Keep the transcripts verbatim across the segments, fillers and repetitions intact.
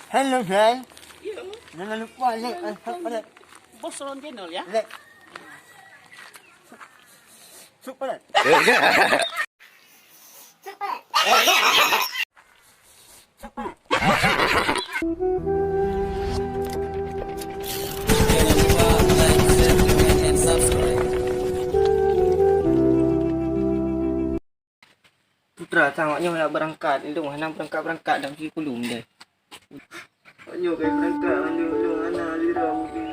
Hello, guys. Jangan lupa like and subscribe. Bos Ron Channel, ya. Like. Subscribe. Putra, sang awak nyoe nak beurangkat, ilông hana beurangkat-beurangkat dah, meusti kulum deh. Awak nyoe ka beurangkat, awak nyoe, nyoe hana sidroe mungkin.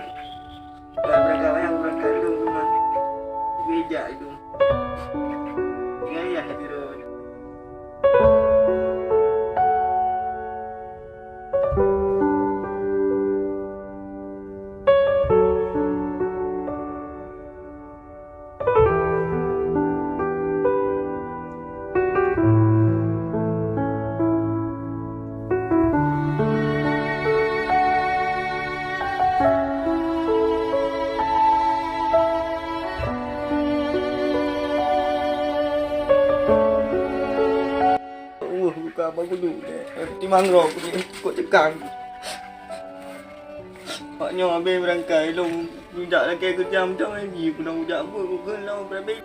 Ka beurangkat, wayang beurangkat ilông teuma. Geujak ilông. Tinggai ayah sidroe. Uh, buka apa kudu deh. Timang roh kudu kok cekang. Pak nyoe habéh beurangkat, ilông jak lakée keujam cong lagi, pulang jak beuet, bukon lom beurabé.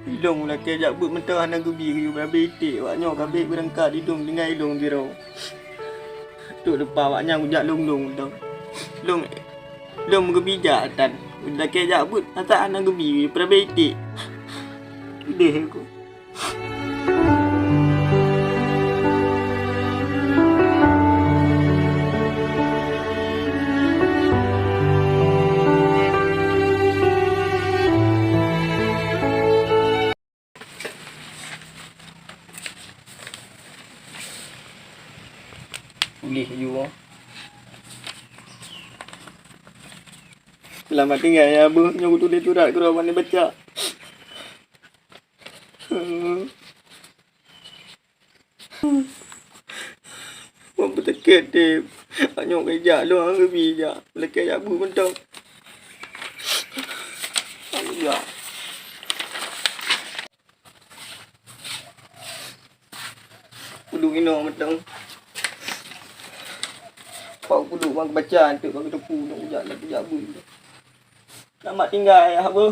Ilông lakée jak beuet mantong hana geubi geuyue beurabé iték. Wak nyoe ka habéh beurangkat, ilông tinggai ilông sidroe. Trok leupah awak nyan kujak lông-lông mantong. Lông, lông geubi jak tan. Lakée jak beuet, masa hana geubi geuyue beurabé iték. Udeh ku. Ulih ju. Selamat tinggal ya, Abah. Nyoe kutuléh surat keudroe bak neubaca. Mak peuteukét deh. Nyoe geujak lôn geubi jak. Lakée jak beuet mantong. Jak. Kuduek inoe mantong. Pak kuduek bak baca anteuk bak teupeu nyoe jak, jak beuet. Selamat tinggal ya, Abah.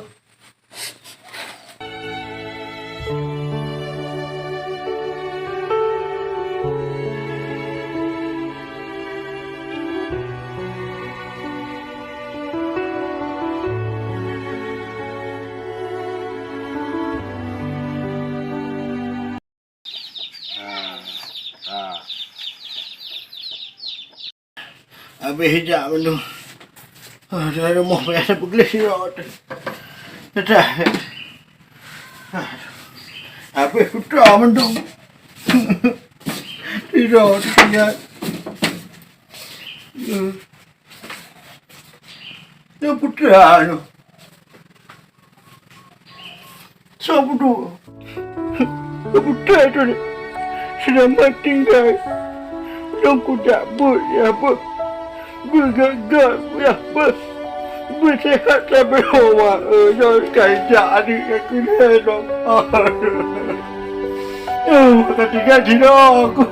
Ha, ha. Habéh jak bandum. Ah, dari rumoh payah tapeugleh sidroe teuh. Dah. Habéh putra bandum. Sidroe teuh tinggai. Nyoe putra nyoe. Soe peuduek? Keu putra tu ni. Seulamat tinggai. Lôn kujak beuet ya beuet. Beugét-gét ya beuet. Beuseuhat sabe oma. Eh, nyoe ka jak aneuk nyang keuneuk lom. Aduh. Eh, ka tinggai sidroe ku.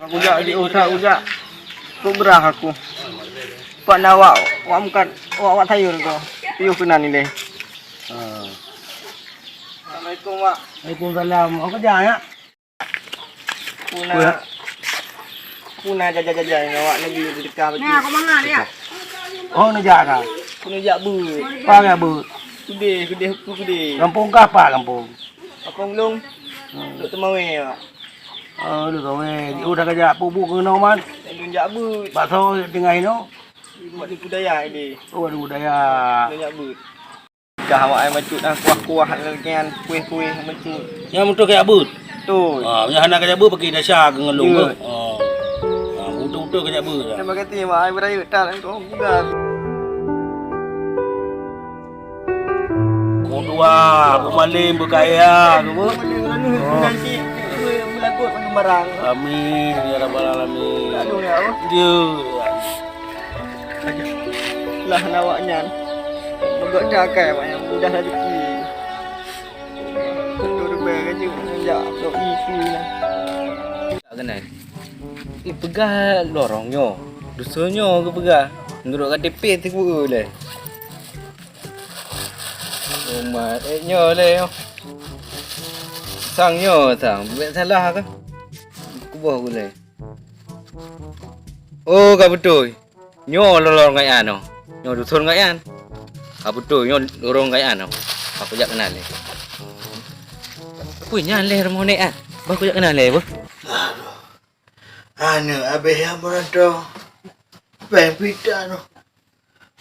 Kujak di usaha kujak. Kok berah aku. Pak na awak, awak mukat, awak, awak sayur ko. Piôh keunan ilée. Ha. Assalamualaikum, Wak. Waalaikumsalam. Awak kerja ya? Puna, puna jajan-jajan ngon awak lagi beudeukah bacut. Nah, kau mangat ya? Oh, neujak ka? Puna jak beuet. Pang ya beuet. Keudeh, keudeh, keudeh. Gampông kah apa gampông? Gampông Blong. Hmm. Dok Teumawe ya. Oh, dok Teumawe. Di udah kerja pubuk ke noman. Lôn jak beuet. Bakso tengah ino. Buat di budaya ini. Oh, di budaya. Lôn jak beuet. Kah awak ai bacut ah, kuah-kuah lagée nyan, kueh-kueh bacut. Nyan meutuah kajak beuet? Beutôi. Ah, nyan hana kajak beuet, pakai dasya keu ngon lôn. Ya. Ah. Ah, beutôi-beutôi kajak beuet. Terima kasih, Mak. Ai beurayeuk that langsung bukan. Beutua, beumalém, beukaya, keu beuet. Beumalém, beumalém, beumalém. Barang. Amin ya rabbal alamin. Aduh ya Allah. Dia. Lah awak nyan. Mogok cakai awak nyan mudah rezeki. Betul rubah kerja. Jak tok misi lah. Tak kenal. Eh, peugah lorong nyoe. Dusun nyoe ke peugah? Nurut K T P teuk leh. Umat, eh, nyoe leh nyoe. Sang nyoe sang. Buet salah ke? Kuboh gulai. Oh, ka beutôi. Nyoe lorong Gaian nyoe. Nyoe dusun Gaian. Ka beutôi, nyoe lorong Gaian nyoe. Aku jak kenal leh. Pui nyan leh rumoh nek ah. Bah aku jak kenal leh, bah. Aneuk abéh nyang meuranto, péng pih tan.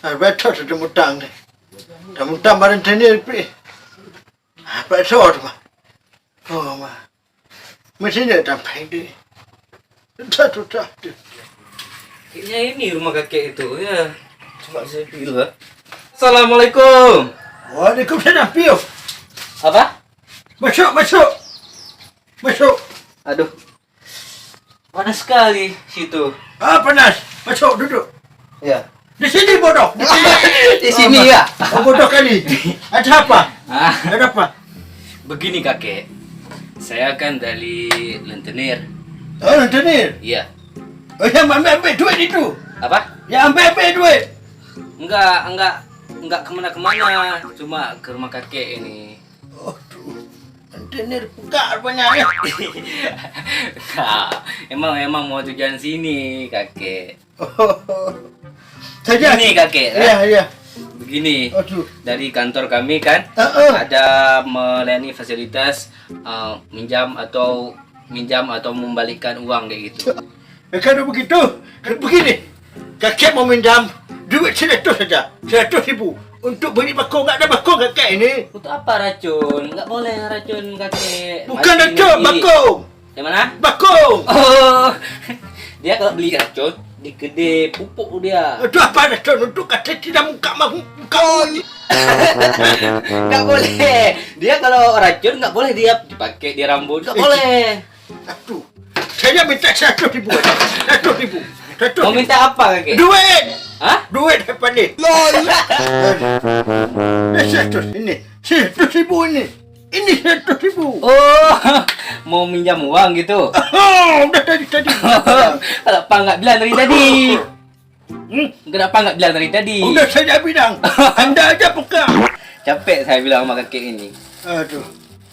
Abéh thot teumutang deh. Teumutang barang teunir pih. Apa thot, ma? Oh, ma. Mesti dia tampéng deh. Thot, thot, thot. Kayaknya ini rumah kakek itu, ya. Coba saya pergi dulu, ya. Assalamualaikum. Waalaikumsalam, piu. Apa? Masuk, masuk. Masuk. Aduh. Panas sekali situ. Ah, panas. Masuk, duduk. Ya. Di sini, bodoh. Di sini. Di sini, ya. Oh, bodoh kali. Ada apa? Ah. Ada apa? Begini, kakek. Saya kan dari Rentenir. Oh, Rentenir? Iya. Oh, yang ambil-ambil duit itu? Apa? Yang ambil-ambil duit? Enggak, enggak, enggak kemana-kemana. Cuma ke rumah kakek ini. Aduh, Rentenir peugah rupanya, ya. Enggak. Emang, emang mau tujuan sini, kakek. Saja. Begini, kakek, ya. Ya, ya. Begini, aduh, dari kantor kami kan, heeh, ada melayani fasilitas, eh, minjam atau minjam atau membalikkan uang kayak gitu. Eh, kalau begitu, kalau begini, kakek mau minjam duit seratus saja, seratus ribu untuk beli bakong. Enggak ada bakong kakek ini. Untuk apa racun? Enggak boleh racun, kakek. Bukan racun, bakong. Yang mana? Bakong. Oh. Dia kalau beli racun di kedai pupuk dia. Itu apa racun? Untuk kata tidak muka mahu. Enggak boleh. Dia kalau racun enggak boleh dia dipakai di rambut. Enggak boleh. Satu. Saya minta seratus ribu. Seratus ribu. Seratus. Mau minta apa, kakek? Duit. Hah? Duit apa ni? Lol. Seratus ini. Seratus ribu ini. Ini seratus ribu. Oh, mau minjam uang gitu? Oh, udah tadi, tadi. Kalau pang nggak bilang dari tadi. Hmm? Kenapa nggak bilang dari tadi? Udah saya bilang. Anda aja peka. Capek saya bilang sama kakek ini. Aduh.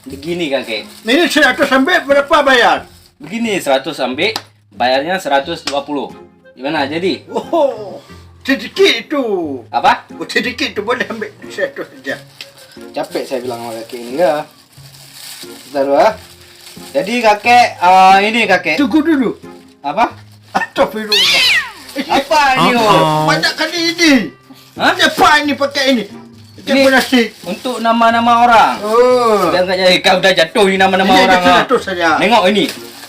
Begini, kakek. Ini seratus sampai berapa bayar? Begini, seratus ambil, bayarnya seratus dua puluh. Gimana, jadi? Oh, sedikit itu. Apa? Oh, sedikit itu, boleh ambil seratus saja. Capek saya bilang sama kakek ini, ya. Bentar dulu, ah. Jadi, kakek, ah, ini, kakek. Tunggu dulu. Apa? Astagfirullah. Apa ini, oh? Banyak kali ini. Hah? Siapa ini pakai ini? Ini untuk nama-nama orang. Oh. Biar nggak jadi, kau dah jatuh ni nama-nama orang, ah. Ini ada seratus saja. Tengok ini.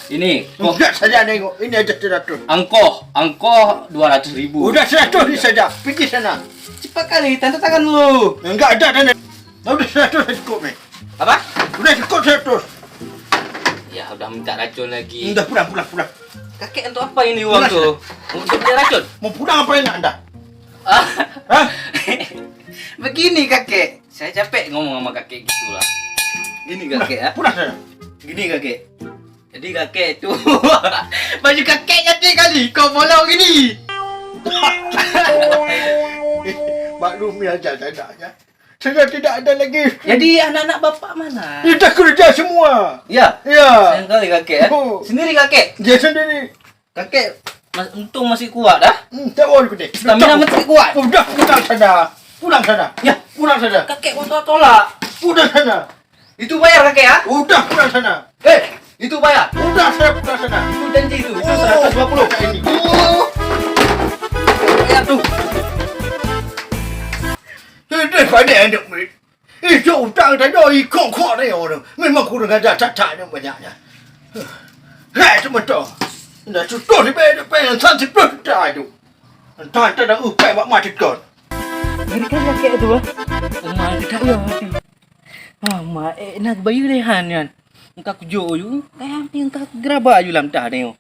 Ini. Enggak saja tengok. Ini ada seratus. Angkoh. Angkoh dua ratus ribu. Udah seratus ni saja. Pergi sana. Cepat kali, tanda tangan dulu. Enggak ada tanda. Udah seratus cukup ni. Apa? Udah cukup seratus. Ya, udah minta racun lagi. Udah pulang, pulang, pulang. Kakek, untuk apa ini uang tu? Pulang sana. Untuk beli racun? Mau pulang apa enak anda? Ah. Hah? Begini, kakek. Saya capek ngomong sama kakek gitulah. Gini, kakek, ya. Pulang sana. Gini, kakek. Jadi, kakek tu baju kakek cantik kali. Kau bolong gini. Eh, maklumi aja saya nak, ya. Sudah tidak ada lagi. Jadi, anak-anak bapak mana? Sudah kerja semua. Ya? Ya. Sayang kali kakek, eh? Oh. Sendiri kakek? Dia sendiri. Kakek, mas-, untung masih kuat, dah? Hmm, tak boleh, kakek. Stamina masih kuat. Udah, pulang sana. Pulang sana. Ya. Pulang sana. Kakek mau tolak. Pulang sana. Itu bayar, kakek, ya? Udah, pulang sana. Eh, itu bayar. Udah, saya pulang sana. Itu janji itu. Itu seratus dua puluh. Ini. Bayar tu. Ini pandai anak murid. Itu utang tadi, ikok-kok ni orang. Memang kurang ajar, tak-tak ni banyaknya. Hai, tu betul. Dah tutup di bawah depan yang satu puluh juta itu. Entah, entah dah upai bak mati kon. Ngerikan kakek tu, ah. Rumah dekat dia mati. Ah, mak, eh, nak bayu lehan, kan? Engka kujok aju, kayang ti engka geuraba aju lam tah nyoe.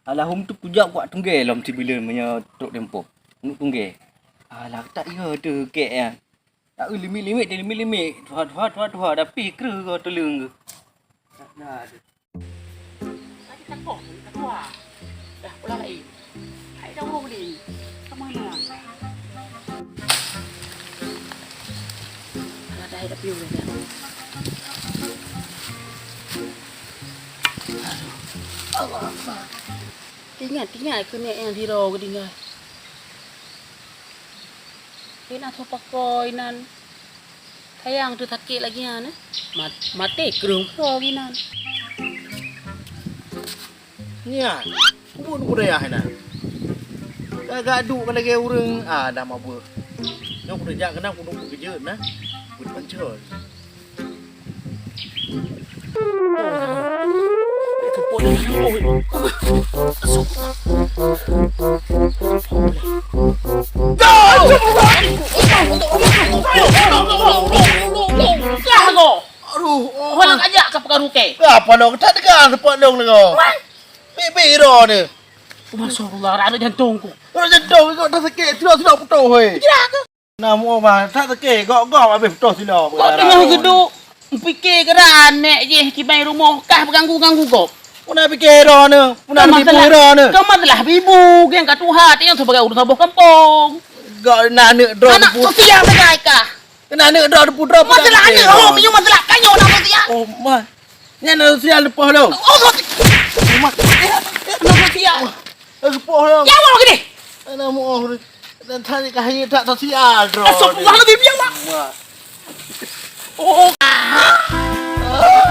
Alahum tu kujak kuat tunggé lom sibileuen meunyoe trok tempo. Nuk tunggé. Alah, tak iya tu kek ya. Tak eu limit-limit, limit-limit. Tuha, tuha, tuha, tuha. Tapi kreuh go tuleueng ke. Tak ada. Tadi kan kau, kan dua. Dah, ulah lain. Hai dah urung ni. Ke mana? Alah, dah, dah piu dah. Aduh. Allah Akbar. Ingat, ingat keuneuk nyang sidroe geutinggai. Keuneuk sopakoe inan. Sayang tu sakét lagi nyan, eh. Mat-, maté kreueh uroe inan. Nyan, ubun budaya inan. Gagak duek lagèe ureueng, ah, dah mabeuh. Nyoe kuteujak keunan kuneuk peukeujeuet na. Buet pancol. Aduh, oh, Wah, nak ajak ka peugah rukée. Apa lông? Tak dengar tempat lông lego. Bibit ro ni. Masya Allah, rasa jantung ku. Rasa jantung ku dah sakit, sudah, sudah putus, hei. Nah, muoh bah, that teuke, gok-gok habéh putôh sila. Kok teungoh geuduek, meupiké keu aneuk jih kiban rumoh kah beuganggu-ganggu gob. Puna piké droeneuh, puna Kau masalah, puna droeneuh. Kau masalah ibu, geng ka tuha, teuh nyang sebagai ureueng saboh kampung. Gok na aneuk droe Anak teupeu- sosial sagai kah. Kena aneuk droe teupeu droe. Masalah aneuk, oh, meunyoe masalah tanyoe na sosial. Oh, ma. Nyan na sosial leupah lom. Oh, sosial. Na sosial. Eh, geupok lom. Nyawa gini. Anak muoh. Dan tadi kahai tak sosial, bro. Astagfirullahaladzim, ya Allah. Wah. Oh, oh.